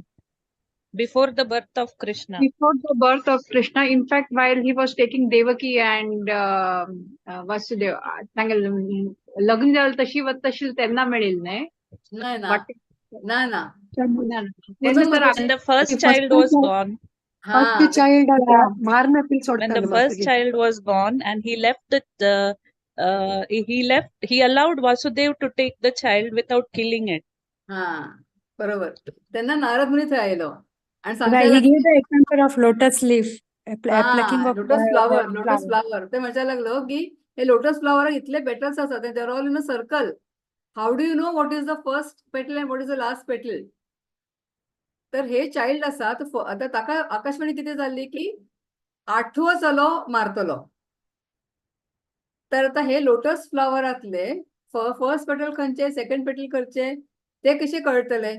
Before the birth of Krishna. Before the birth of Krishna, in fact, while he was taking Devaki and Vasudev, तांगेले लग्न झालं तशी तशी त्यांना मिळेल नाही? नाही ना, ना ना. When the first child was born. First child When the first child was born and he left the he allowed Vasudev to take the child without killing it. हा बरोबर. त्यांना नारद मुनी थंय आयलो आणि He gave the example of lotus leaf, plucking of lotus flower, lotus flower. ते म्हणपाक लागलो की हे लोटस फ्लावर इतले पेटल्स आसात, they are all in a circle. How do you know what is the first petal and what is the last petal? तर हे चाइल्ड आसा, आतां ताका आकाशवाणी कितें जाल्ली की आठवो चलो मारतलो. तर आतां हे लोटस फ्लावरांतले फर्स्ट पेटल खंयचे, सेकंड पेटल खंयचे, ते कशे कळटले?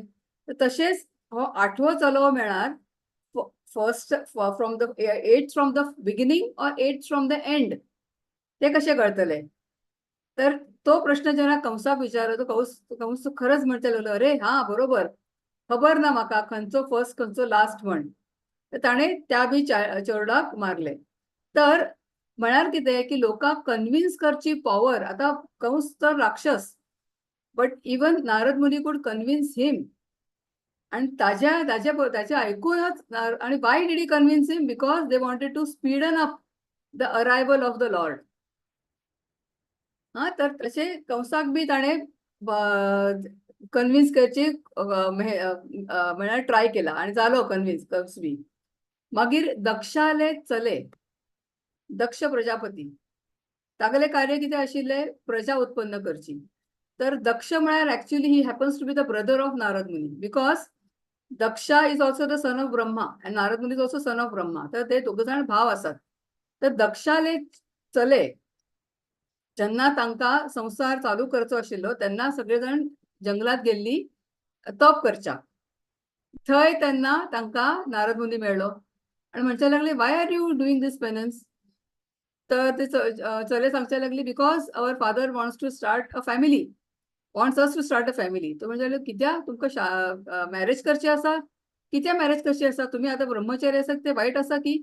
तर तशेंच हो आठवो चलो मेळ्ळ्यार first from the eighth from the beginning or eighth from the end, ते कशे कळतले? तर तो प्रश्न जेन्ना कंसाक विचारलो, तो कंस कंस खरंच म्हणचे लागलो, "अरे हा, बरोबर, खबर ना म्हाका खंयचो फर्स्ट, खंयचो लास्ट म्हण." तर ताणें त्या बी चेरडाक मारले. तर म्हळ्यार कितें की लोकांक कन्विन्स करची पॉवर. आतां कंस तर राक्षस, but even Narad Muni could convince him. आणि ताज्या ताज्या ताचे ऐकूनच आणि why did he convince him? Because they wanted to speeden up the arrival of the Lord. हा, तर तशे कंसाक बी ताणें कन्विन्स करची म्हळ्यार ट्राय केला आणि जालो कन्विन्स कंस बी. मागीर दक्षाले चले, दक्ष प्रजापती, तागेले कार्य कितें आशिल्लें? प्रजा उत्पन्न करची. तर दक्ष म्हळ्यार actually he happens to be the brother of Narad Muni, because Daksha is also the son of Brahma and Narad Muni is also son of Brahma. तर ते दोग जाण भाव आसात. तर दक्षाले चले जेन्ना तांकां संवसार चालू करचो आशिल्लो, तेन्ना सगळे जाण जंगलात गेल्ली तप करच्याक. थंय तेन्ना तांकां नारद मुनी मेळ्ळो आणि म्हणचे लागले, "Why are you doing this penance?" तर ते चले सांगचे लागली, "Because our father wants to start a family, wants us to start a family." तो म्हणजे, "कित्याक तुमकां मॅरेज करचे आसा? कित्याक मॅरेज करची आसा? तुमी आतां ब्रह्मचारी आसात, ते वायट आसा की?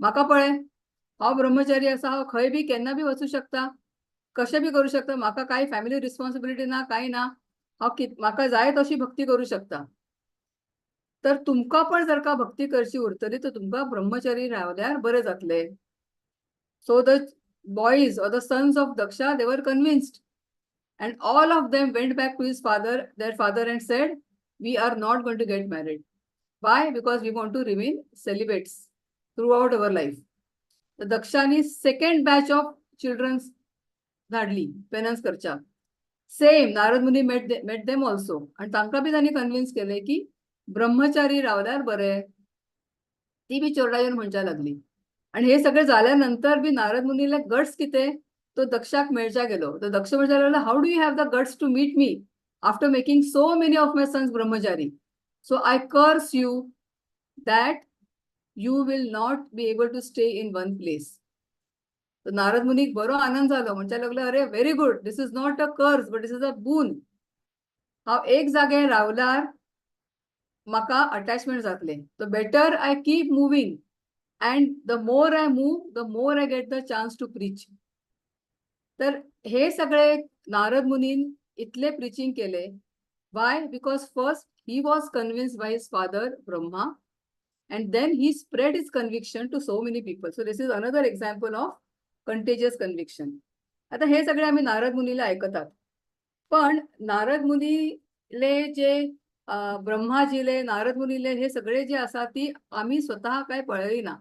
म्हाका पळय, हांव ब्रह्मचारी आसा, हांव खंय बी केन्ना बी वचूं शकता, कशें बी करूं शकता. म्हाका कांय फॅमिली रिस्पॉन्सिबिलिटी ना, कांय ना. हांव म्हाका जाय तशी भक्ती करूं शकता. तर तुमकां पण जर का भक्ती करची उरतली, तर तुमकां ब्रह्मचारी रावल्यार बरें जातलें." So the boys or the sons of Daksha, they were convinced. And all of them went back to his father, their father, and said, "We are not going to get married. Why? Because we want to remain celibates throughout our life." तर दक्षानी सेकंड बॅच ऑफ चिल्ड्रन्स धाडली पेनन्स करच्या. Same, Narad Muni met them also आणि तांकां बी तांणी कन्विन्स केले की ब्रह्मचारी रावल्यार बरें. ती बी चेरडा येवन म्हणच्या लागली. आणि हे सगळे झाल्यानंतर बी नारद मुनीला गट्स कितें, तो दक्षाक मेळच्या गेलो. तो दक्ष म्हणच्या लागलो, "How do you have the guts to meet me after making so many of my sons brahmachari? So I curse you that you will not be able to stay in one place." तर नारद मुनीक बरो आनंद जालो. म्हणच्या लागलो, "अरे, very good. This is not a curse, but this is a boon. हांव एक जाग्यार रावल्यार म्हाका अटॅचमेंट जातलें. So better I keep moving, and the more I move, the more I get the chance to preach." तर हे सगळे नारद मुनीन इतले प्रिचिंग केले. Why? Because first he was convinced by his father Brahma, and then he spread his conviction to so many people. So this is another example of contagious conviction. आता हे सगळे आम्ही नारद मुनीला ऐकतात, पण नारद मुनीले जे ब्रह्माजीले, नारद मुनीले हे सगळे जे आसा, ती आम्ही स्वतः काय पळयली ना.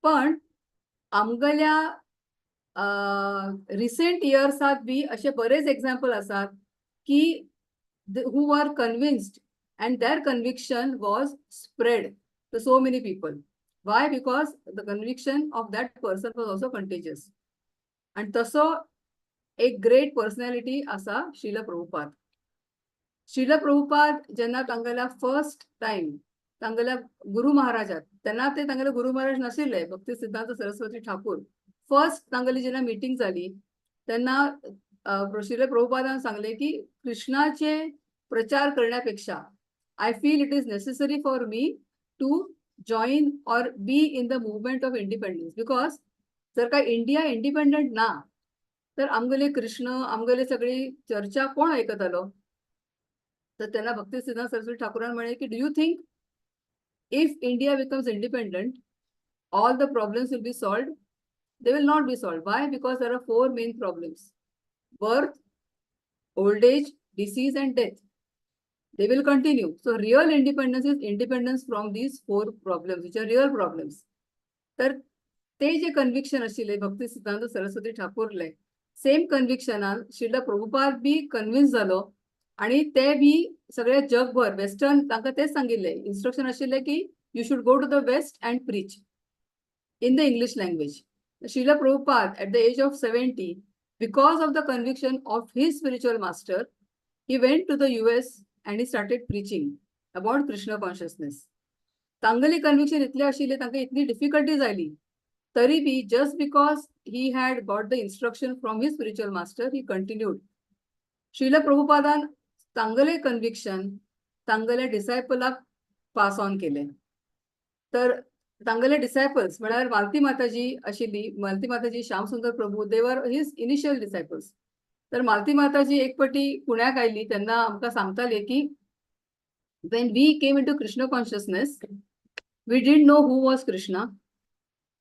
पण आमगेल्या रिसेंट इयर्सात बी असे बरेच एक्झाम्पल आसात की who are convinced and their conviction was spread to so many people. Why? Because the conviction of that person was also contagious. आणि तसो एक ग्रेट पर्सनॅलिटी आसा श्रील प्रभुपाद. श्रील प्रभुपाद जेन्ना तांगेल्या फर्स्ट टायम तांगेल्या गुरु महाराजात, तेन्ना ते तांगेले गुरु महाराज नाशिल्ले, भक्ती सिद्धांत सरस्वती ठाकूर. फर्स्ट तांगेली जेन्ना मिटींग जाली, तेन्ना श्रील प्रभुपादान सांगले की कृष्णाचे प्रचार करण्यापेक्षा I feel it is necessary for me to join or be in the movement of independence, because जर का इंडिया इंडिपेंडंट ना, तर आमगेले कृष्ण, आमगेले सगळी चर्चा कोण ऐकतालो? तर त्यांना भक्ती सिद्धांत सरस्वती ठाकूरान म्हणे की, "Do you think if India becomes independent, all the problems will be solved? They will not be solved. Why? Because there are four main problems: birth, old age, disease and death. They will continue. So real independence is independence from these four problems, which are real problems." तर ते जे कन्व्हिक्शन आशिल्ले भक्ती सिद्धांत सरस्वती ठाकूरले, सेम कन्व्हिक्शनान श्रील प्रभुपाद बी कन्विन्स जालो आणि ते बी सगळे जगभर वेस्टर्न, तांकां तेच सांगिल्ले, इन्स्ट्रक्शन आशिल्ले की you should go to the West and preach in the English language. Srila Prabhupada at the age of 70 Because of the conviction of his spiritual master, he went to the US and he started preaching about Krishna consciousness. तांगेली कन्विक्शन इतलें आशिल्लें, तांकां इतली डिफिकल्टीज आयली तरी B just because he had got the instruction from his spiritual master, he continued. Srila प्रभुपादान तांगेले कन्विक्शन तांगेले डिसायपलाक पास ऑन केले. तर तांगेले डिसायपल्स म्हळ्यार मालती माताजी आशिल्ली, मालती माताजी, Shyamsundar Prabhu, they were his initial disciples. तर मालती माताजी एक पटी पुण्याक आयली तेन्ना आमकां सांगताले की when we came into Krishna consciousness, we didn't know who was Krishna.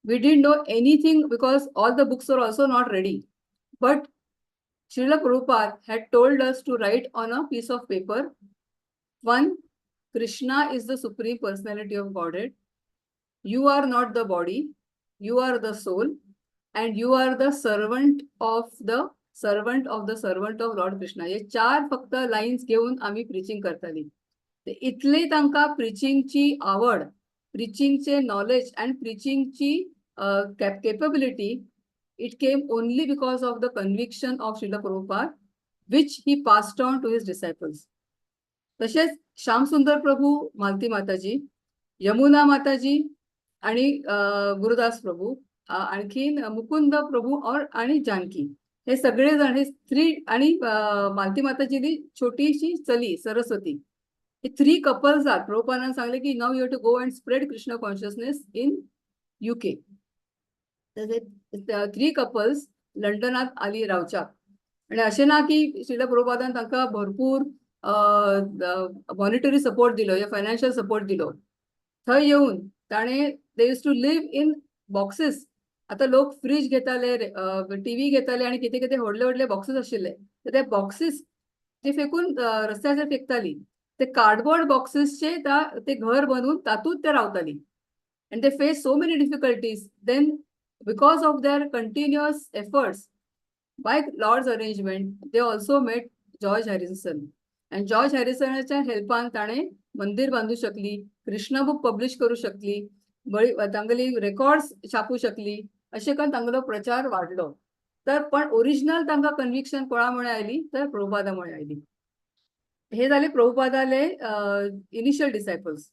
We didn't know anything because all the books were also not ready. But Srila Prabhupada had told us to write on a piece of paper, one, Krishna is the Supreme Personality of Godhead. You are not the body, you are the soul, and you are the servant of the servant of the servant of Lord Krishna. हे चार फक्त लाईन्स घेऊन आम्ही प्रिचिंग करताली. ते इतले तांकां प्रिचिंगची आवड, प्रिचिंगचे नॉलेज अँड प्रिचिंगची capability, it came only because of the conviction of Srila Prabhupada, which he passed on to his disciples. तसेच श्यामसुंदर प्रभू, मालती माताजी, यमुना माताजी आणि गुरुदास प्रभू, आणखीन मुकुंद प्रभू और आणि जानकी, हे सगळे जण, हे थ्री आणि मालती माताजीली छोटीशी चली सरस्वती, हे थ्री कपल्स आहात. प्रभुपादांना सांगले की now you to go and spread Krishna consciousness in UK. तर थ्री कपल्स लंडनात आली रावच्याक. आणि अशें ना की श्रील प्रभुपादान तांकां भरपूर मॉनिटरी सपोर्ट दिलो या फायनान्शियल सपोर्ट दिलो. थंय येवन ताणें, they used to live in boxes. आतां लोक फ्रीज घेताले, टीव्ही घेताले आणि कितें कितें व्हडले व्हडले बॉक्सीस आशिल्ले, तर ते बॉक्सीस ते फेकून रस्त्याचेर फेकताली. ते कार्डबोर्ड बॉक्सेसचे ते घर बनवून तातूंत ते रावताली. And they face so many difficulties. Then because of their continuous efforts, by Lord's arrangement, they also met George Harrison. And George हॅरिसनाच्या हेल्पान ताणें मंदिर बांदू शकली, कृष्णा बुक पब्लिश करू शकली, बरी तांगेली रेकॉर्ड्स छापू शकली. अशें करून तांगेलो प्रचार वाडलो. तर पण ओरिजिनल तांकां कन्विक्शन कोणा मुळे आयली, तर प्रभुपादा मुळे आयली. हे झाले प्रभुपादाले इनिशियल डिसायपल्स.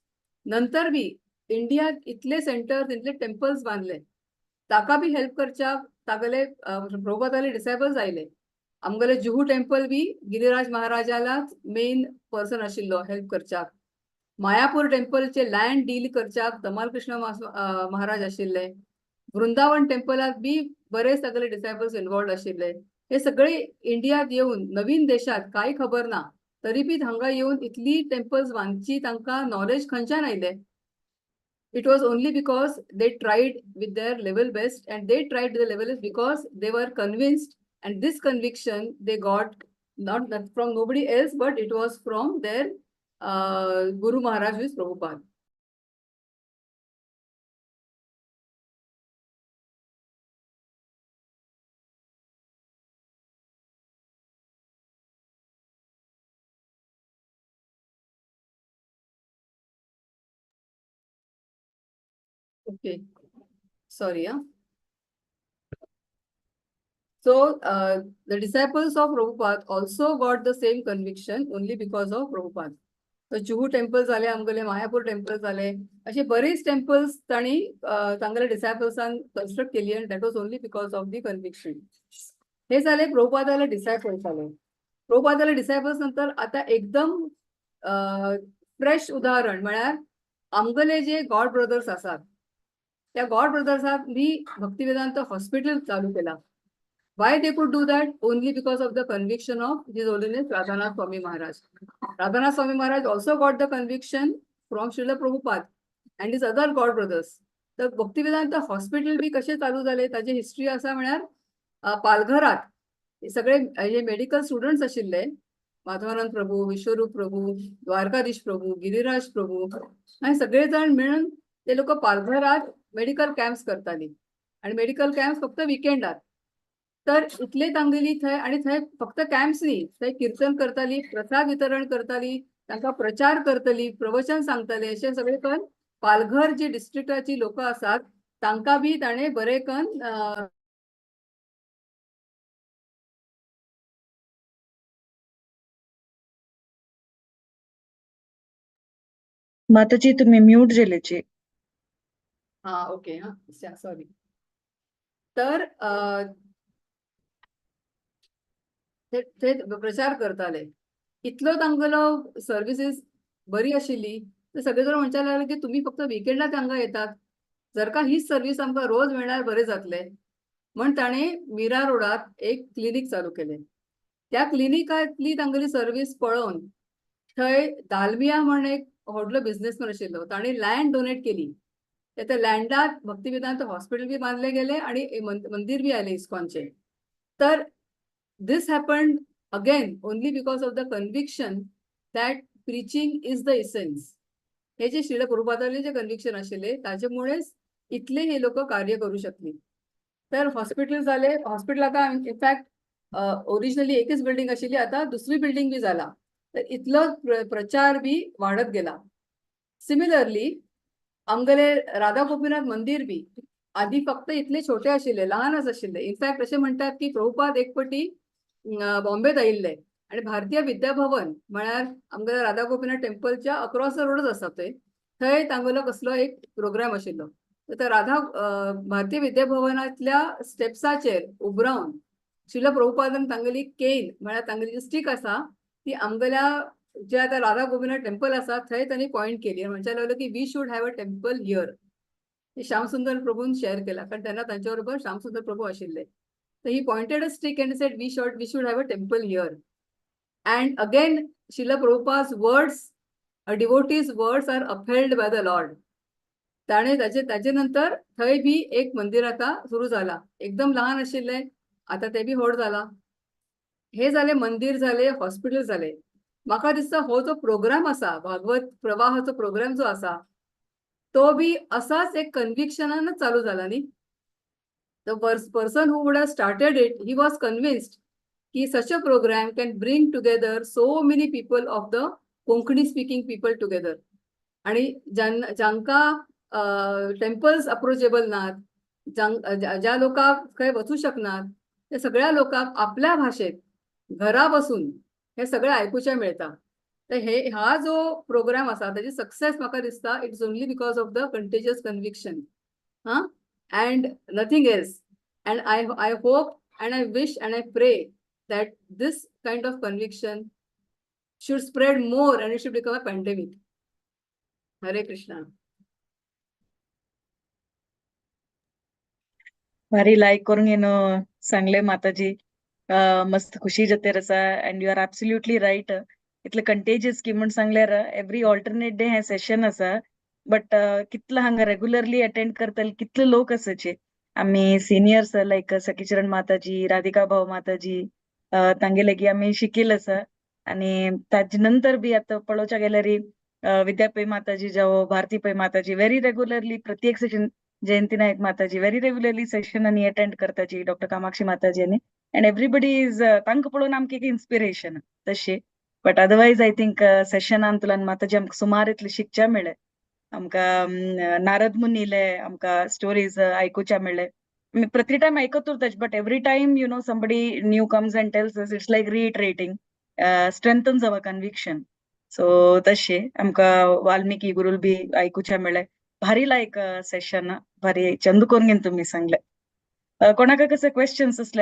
नंतर बी इंडियात इतले सेंटर्स, इतले टेम्पल्स बांदले, ताका बी हेल्प करच्याक तागेले प्रभुपादाले डिसायपल्स आयले. आमगेले जुहू टेम्पल बी गिरिराज महाराजालाच मेन पर्सन आशिल्लो हेल्प करच्याक. मायापूर टेम्पलचे लँड डील करच्याक तमाल कृष्ण महाराज आशिल्ले. वृंदावन टेम्पलात बी बरे सगळे डिसायपल्स इन्वॉल्ड आशिल्ले. हे सगळे इंडियात येऊन, नवीन देशात काय खबर ना, तरी बी हांगा येऊन इतली टेम्पल्स बांदची तांकां नॉलेज खंयच्यान आयले? It was only because they tried with their level best, and they tried the level best because they were convinced, and this conviction they got not from nobody else, but it was from their Guru Maharaj, who is Prabhupada. Okay, sorry. Yeah. So the disciples of Prabhupada also got the same conviction only because of Prabhupada. तर जुहू टेम्पल झाले आमगेले, मायापूर टेम्पल झाले, असे बरेच टेम्पल्स तांणी तांगेले डिसायपल्सान कन्स्ट्रक्ट केली, and that was only because of the conviction. हे झाले प्रभुपादाले डिसायपल्स झाले. प्रभुपादाले डिसायपल्स नंतर आता एकदम फ्रेश उदाहरण म्हळ्यार आमगेले जे गॉड ब्रदर्स आसात, त्या गॉड ब्रदर्साक मी भक्तिवेदांत हॉस्पिटल चालू केला. Why they could do that? Only because of the conviction of His Holiness Radhanath Swami Maharaj. Radhanath Swami Maharaj also got the conviction from Srila Prabhupada and his other god brothers. तर भक्तिवेदांत हॉस्पिटल बी कशें चालू जालें ताची हिस्ट्री आसा म्हळ्यार पालघरात सगळे हे मेडिकल स्टुडंट्स आशिल्ले, माधवानंद प्रभू, विश्वरूप प्रभू, द्वारकाधीश प्रभू, गिरिराज प्रभू, आणि सगळे जण मिळून ते लोक पालघरात मेडिकल कॅम्प्स करताली. आणि मेडिकल कॅम्प्स फक्त विकेंडात. तर इतले तांगेली थंय, आणि थंय फक्त कॅम्प्स न्ही, थंय कीर्तन करताली, प्रसाद वितरण करताली, तांकां प्रचार करतली, प्रवचन सांगताले. अशें सगळें करून पालघर जी डिस्ट्रिक्टाची लोक आसात तांकां बी ताणें बरें करून माताजी तुम्ही म्यूट जाल्याची. हा, ओके, हा, सॉरी. तर ते प्रचार करताले. इतलो तांगेलो सर्विसीस बरी आशिल्ली, ते सगळे जाण म्हणपाक लागले की तुमी फक्त विकेंडाक हांगा येतात, जर का हीच सर्वीस आमकां रोज मेळ्ळ्यार बरें जातलें. म्हण ताणें मीरा रोडात एक क्लिनीक चालू केलें. त्या क्लिनिकांतली तांगेली सर्वीस पळोवन थंय दालमिया म्हण एक व्हडलो बिझनेसमॅन आशिल्लो, ताणें लँड डोनेट केली. त्या लँडात भक्तिवेदांत हॉस्पिटल बी बांदले गेले आणि मंदिर बी आयलें इस्कॉनचे. तर this happened again only because of the conviction that preaching is the essence. हे जे श्रील प्रभुपादाले जे कन्व्हिक्शन आशिल्ले ताजेमुळेच इतले हे लोक कार्य करू शकली. तर हॉस्पिटल झाले, हॉस्पिटल आता इनफॅक्ट ओरिजिनली एकच बिल्डिंग आशिल्ली, आता दुसरी बिल्डिंग बी जाला. तर इतलो प्रचार बी वाडत गेला. सिमिलरली आमगेले राधा गोपीनाथ मंदिर बी आधी फक्त इतले छोटे आशिल्ले, लहानच आशिल्ले. इनफॅक्ट अशें म्हणटात की प्रभुपाद एक पटी बॉम्बेत आयिल्ले आणि भारतीय विद्याभवन म्हळ्यार आमगेले राधा गोपीनाथ टेम्पलच्या अक्रॉस the रोडच आसा ते, थंय तांगेलो कसलो एक प्रोग्राम आशिल्लो. तर त्या राधा भारतीय विद्याभवनांतल्या स्टेप्साचेर उब रावन श्रील प्रभुपादान तांगेली केन म्हळ्यार तांगेली जी स्टीक आसा ती आमगेल्या जे आतां राधा गोपीनाथ टेम्पल आसा थंय तांणी पॉयंट केली आनी म्हणपाक लागलो की we should have a temple here. हे श्यामसुंदर प्रभून शेअर केला, कारण तेन्ना तांच्या बरोबर श्यामसुंदर प्रभू आशिल्ले. तर he pointed a stick and said we should have a temple here. And again Srila Prabhupada's words, a devotee's words are upheld by the Lord. ताणें ताजे ताजे नंतर थंय बी एक मंदिर आतां सुरू जाला. एकदम लहान आशिल्लें, आतां तें बी व्हड जाला. हे जाले मंदिर जाले, हॉस्पिटल जाले. म्हाका दिसता हो जो प्रोग्राम आसा, भागवत प्रवाहाचो प्रोग्राम जो आसा, तो बी असाच एक कन्व्हिक्शनानच चालू जाला न्ही. The person who would have started it, he was convinced की such a program can bring together so many people of the Konkani speaking people together. आणि जांकां टेम्पल्स अप्रोचेबल नात, ज्या लोकांक खंय वचूं शकनात, ते सगळ्या लोकांक आपल्या भाशेत घरा बसून हे सगळें आयकुचें मेळटा. तर हे हा जो प्रोग्राम आसा ताजी सक्सेस म्हाका दिसता it's only because of the contagious conviction, हा, and nothing else. And I hope and I wish and I pray that this kind of conviction should spread more and it should become a pandemic. Hare Krishna. भारी लायक करून येणं सांगले माताजी. मस्त खुशी जाते आसा and you are absolutely right. इतले कंटेजियस की म्हण सांगल्यार एवरी ऑल्टरनेट डे हे सेशन आसा, बट कितले हांगा रेगुलरली अटेंड करतले कितले लोक आसाचे. आमी सिनियर्स लायक सखीचरण माताजी, राधिका भाऊ माताजी, तांगे की आमी शिकील आसा. आनी ताजे नंतर बी आतां पळोवच्या गेल्यार विद्या पै माताजी जावं, भारती पै माताजी व्हेरी रेगुलरली प्रत्येक सेशन, जयंती नायक माताजी व्हेरी रेगुलरली सेशन आनी अटेंड करताची, डॉक्टर कामाक्षी माताजी आनी अँड एवरीबडी is तांकां पळोवन आमकां एक इन्स्पिरेशन तशी. बट अदरवायज I think सेशनान तुलान माताजी आमकां सुमार इतलें शिकच्या मेळ्ळें. आमकां नारद मुनीले आमकां स्टोरीज आयकुच्या मेळ्ळे. आमी प्रति टायम आयकत उरताच, but every time somebody new comes and tells us, it's like reiterating, strengthens our conviction. So तशें आमकां वाल्मिकी गुरुल बी आयकुच्या मेळ्ळे. भारी लायक सेशन, भारी चंद करून तुमी सांगले. कोणाक कसले क्वेश्चन्स आसल्यार.